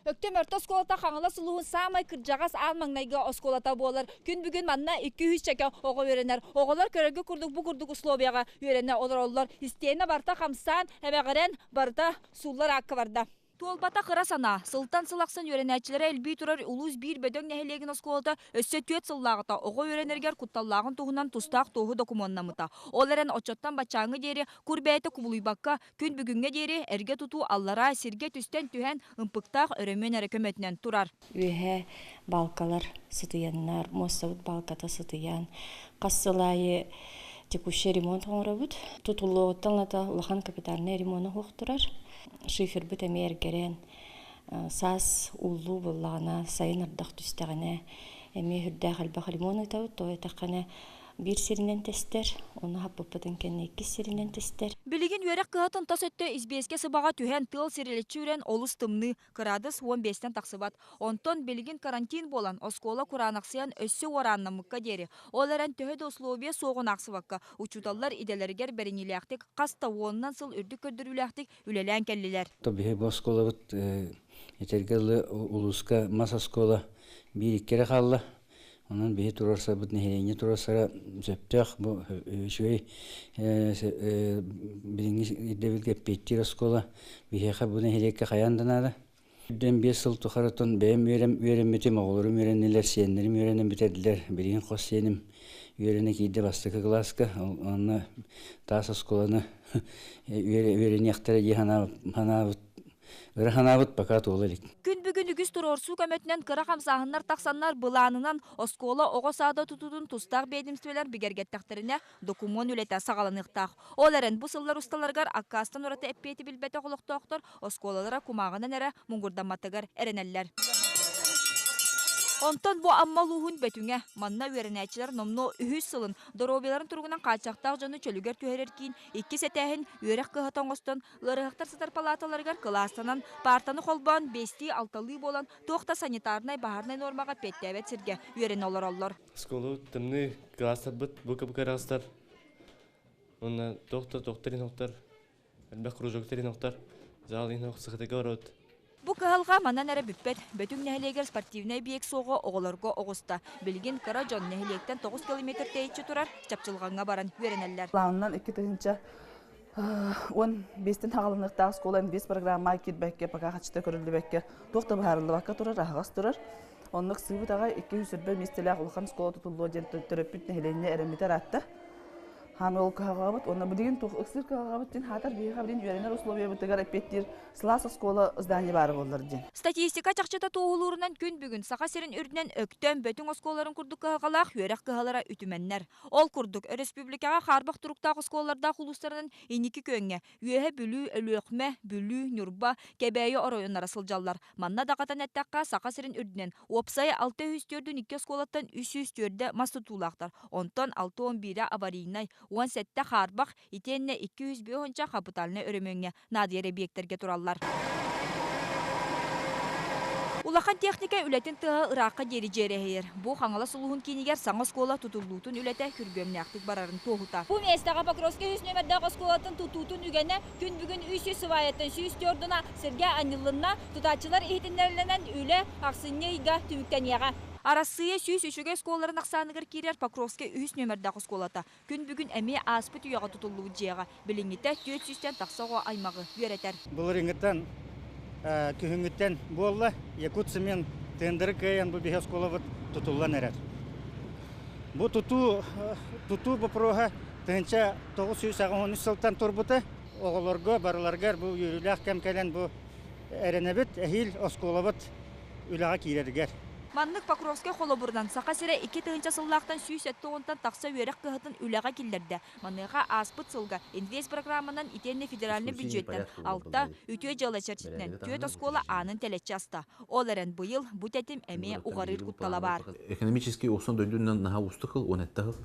Өктөм орто оскуолата Хаҥалас улууһун саамай кырдьаҕас аан маҥнайгы оскуолата буолар. Күн бүгүн манна 200 чэкэ оҕо үөрэнэр. Оҕолор көрөргө курдук бу курдук условияҕа үөрэнэ олороллор. Истиэнэ барыта хамсаан, эмэҕирэн, барыта сууллар аакка барда. Туолбатах ыра санаа. Сылтан сыл ахсын үөрэнээччилэрэ элбии турар улуус биир бөдөҥ нэһилиэгин оскуолата өссө 4 сыллааҕыта оҕо үөрэнэригэр кутталлааҕын туһунан тустаах туоһу докумуоннаммыта. Ол эрэн оччоттон баччааҥҥы диэри кур бэйэтэ кубулуйбакка, Күн бүгүҥҥэ диэри эргэ тутуу аллараа сиргэ түстэн түһэн, ымпыктаах өрөмүөн эрэ көмөтүнэн турар. Үөһэ балкалар сытыйаннар, муостабыт балката сытыйан, хас сыл аайы текущий ремонт оҥоробут. Тутуллуоҕуттан ылата улахан капитальнай ремону суох турар. Шифербыт эмиэ эргэрэн, саас ууллуу буоллаҕына, сайын ардах түстэҕинэ эмиэ сүрдээх элбэх ремонт ыытабыт. Тоҕо диэтэххинэ, биир сиринэн тэстэр, ону хаппыппытын кэннэ иккис сиринэн тэстэр. Билигин үөрэх кыһатын тас өттө избиэскэ сыбаҕа түһэн, тыал сирилэччи үрэн олус тымныы, кыраадыс 15-тэн тахсыбат. Онтон билигин карантин буолан, оскуола кураанахсыйан өссө уорааннаммыкка диэри. Ол эрэн төһө да условия суоҕун аахсыбакка, учууталлар идэлэригэр бэриниилээхтик хас да уонунан сыл үрдүк көрдөрүүлээхтик үлэлээн кэллилэр. Биһи бу оскуолабыт этэргэ дылы улууска мас оскуола биир-икки эрэ хаалла. Онон биһи туруорсарбыт нэһилиэнньэ туруорсара сөптөөх бу үчүгэй билиҥҥи ирдэбилгэ эппиэттиир оскуола биһиэхэ бу нэһилиэккэ хайаан да наада. Үрдэн 5 сыл тухары оттон бэйэм үөрэммитим, оҕолорум үөрэннилэр, сиэннэрим үөрэнэн бүтэрдилэр. Билигин хос сиэним үөрэнэ киирдэ бастакы кылааска. Онно таас оскуоланы үөрэниэхтэрэ дии санаабыт Ыра санаабыт пока туола илик. Күн бүгүн үгүс туруорсуу көмөтүнэн кыра хамсааһыннар тахсаннар былаанынан оскуола оҕо саада тутуутун тустаах биэдэмистибэлэр бигэргэттэхтэринэ докумуон үлэтэ саҕаланыахтаах. Ол эрэн бу сыллар усталарыгар аккаастан ураты эппиэти билбэтэх олохтоохтор оскуолалара кумааҕынан эрэ муҥурдамматыгар эрэнэллэр. Онтон бу Амма улууһун Бөтүҥэ. Манна үөрэнээччилэр номнуо үһүс сылын доруобуйаларын туругунан хааччахтаах дьону чөлүгэр түһэрэр киин иккис этээһин үөрэх кыһата оҥостон Ыарыһахтар сытар палааталарыгар кылаастанан, паартаны холбоон, биэстии-алталыы буолан, туох да санитарнай, баһаарынай нуормаҕа эппиэттээбэт сиргэ үөрэнэ олороллор. Оскуолабыт тымныы кылаастарбыт бу кып-кыраҕастар уонна туох да туохтар иһин элбэх кружоктар иһин зал иһин сыхытыга барабыт. Бу кыһалҕа манан эрэ бүппэт. Бөтүҥ нэһилиэгэр спортивнай биэк суоҕа оҕолорго оҕуста. Билигин кыра дьон нэһилиэктэн 9 километр тэйиччи турар Чапчылҕаҥҥа баран үөрэнэллэр. Планынан 2015-тэн хаҕаланыахтаах оскуола инвест программаҕа киирбэккэ, пока хаччыта көрүллүбэккэ, туох да быһаарыллыбакка турар, аһаҕас турар. Оннук сыыбыт аҕай 220 миэстэлээх улахан оскуола тутуллуо диэн төрөппүт нэһилиэнньэ эрэммитэ ыраатта. Хаан ол кыһалҕабыт уонна билигин туох ыксыыр кыһалҕабыт диэн хаатар биһиэхэ билигин үөрэнэр условиябытыгар эппиэттиир сылаас оскуола здание баара буоллар диэн. Статистика чахчыта туоһулуурунан күн бүгүн Саха сирин үрдүнэн Өктөм, Бөтүҥ оскуолаларын курдук кыһалҕалаах үөрэх кыһалара үтүмэннэр. Ол курдук, өрөспүүбүлүкэҕэ хаарбах туруктаах оскуолалардаах улуустарынан инники күөҥҥэ Үөһэ Бүлүү, Өлүөхүмэ, Бүлүү, Ньурба, Кэбээйи оройуоннара сылдьаллар. Манна даҕатан эттэххэ, Саха сирин үрдүнэн уопсайа 642 оскуолаттан 304 мас тутуулаахтар, онтон 61 аварийнай, 17 хаарбах, итиэннэ 250 хапытальнай өрөмүөҥҥэ наадыйар эбийиэктэргэ тураллар. Улахан техника үлэтин тыаһа ыраахха диэри дьиэрэһийэр. Бу Хаҥалас улууһун киинигэр саҥа оскуола тутуллуутун үлэтэ күргүөмнээхтик барарын туоһута. Бу миэстэҕэ Покровскай үс нүөмэрдээх оскуолатын тутуутун үгэнэ күн бүгүн 300 сыбаайаттан 104 уна сиргэ анньыллынна, тутааччылар иһитиннэрилэнэн үлэ ахсынньы ыйга түмүктэниэҕэ. Арассыыйа 100 үчүгэй оскуолаларын ахсааныгар киирэр Покровскай үһүс нүөмэрдээх оскуолата күн бүгүн эмиэ ааспыт үйэҕэ тутуллубут дьиэҕэ билиҥҥитэ 400-тэн тахса оҕо аймаҕы үөрэтэр. Былырыыҥҥыттан күһүҥҥүттэн буолла Якутцемент тендеры кыайан бу биһи оскуолабыт тутуллан эрэр. Бу тутуу тутуу боппуруоһа 1983 сылтан турбута. Оҕолорго барыларыгар бу үөрүүлээх кэм кэлэн бу эрэнэбит эһиил оскуолабыт үлэҕэ киирэригэр. Маннык Покровскай холобурунан Саха сирэ 2000 сыллаахтан 170-тан тахса үөрэх кыһатын үлэҕэ киллэрдэ. Маныаха ааспыт сылга инвестпрограмманан итиэннэ федеральнай бюджеттэн алта үтүө дьыала чэрчитинэн түөрт оскуола аанын тэлэччи аста. Ол эрэн быйыл бу тэтим эмиэ уҕарыыр куттала баар. Экономический охсон дойдунан наһаа уустук ыл, 17 сыл.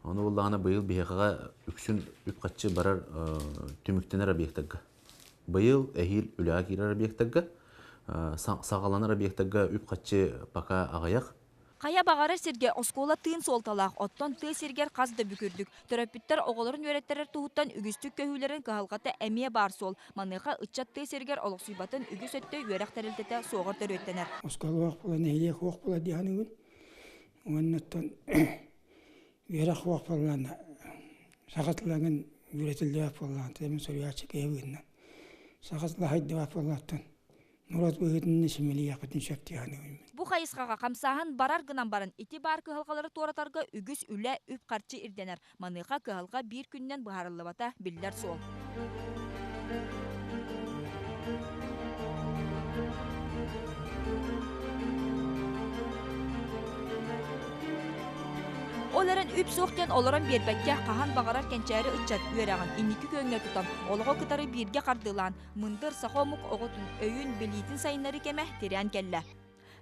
Ону буллаҕына быйыл биһиэхэҕэ үксүн үп-харчы барар түмүктэнэр объектарга. Быйыл эһиил үлэҕэ киирэр объектарга, саҕаланар объектарга үп-харчы пока аҕыйах. Хайа баҕарар сиргэ оскуола тыын суолталаах, оттон тыа сиригэр хас да бүк үрдүк. Төрөппүттэр оҕолорун үөрэттэрэр туһуттан үгүстүк көһүүлэрин кыһалҕата эмиэ баар суол. Маныаха ыччат тыа сиригэр олохсуйбатын үгүс өттө үөрэх тэрилтэтэ суоҕар төрүөттэнэр. Оскуола суох буола, нэһилиэк суох буола дии саныыбын. Уонна оттон үөрэх суох буоллаҕына, саха тылын үөрэтиллибэт буоллаҕына, мин суруйааччы киһи быһыытынан саха тыла сайдыбат буоллаҕыттан норуот быһыытынан симэлийиэхпитин сөп дии саныыбын. Бу хайысхаҕа хамсааһын барар гынан баран, ити баар кыһалҕалары туоратарга үгүс үлэ, үп-харчы ирдэнэр. Маныаха кыһалҕа биир күнүнэн быһаарыллыбата биллэр суол. Ол эрэн үп суох диэн олорон биэрбэккэ, хаһан баҕарар кэнчээри ыччат үөрэҕин инники күөҥҥэ тутан, олоҕу кытары бииргэ хардыылаан, мындыр саха омук оҕотун өйүн, билиитин сайыннарыы кэмэ тирээн кэллэ.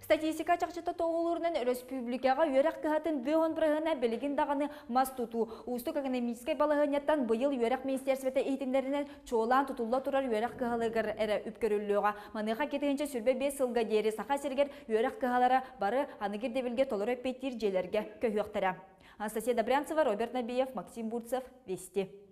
Статистика чахчыта туоһулуурунан өрөспүүбүлүкэҕэ үөрэх кыһатын быһын бырыһына билигин даҕаны мас тутуу. Уустук экономическай балаһыанньаттан быйыл үөрэх министиэристибэтэ иһитиннэринэн чуолаан тутулла турар үөрэх кыһаларыгар эрэ үп көрүллүөҕэ. Маныаха 2025 сылга диэри Саха сиригэр үөрэх кыһалара бары аныгы ирдэбилгэ толору эппиэттиир дьиэлэргэ көһүөхтэрэ. Анастасия Добрянцева, Роберт Набиев, Максим Бурцев, Вести.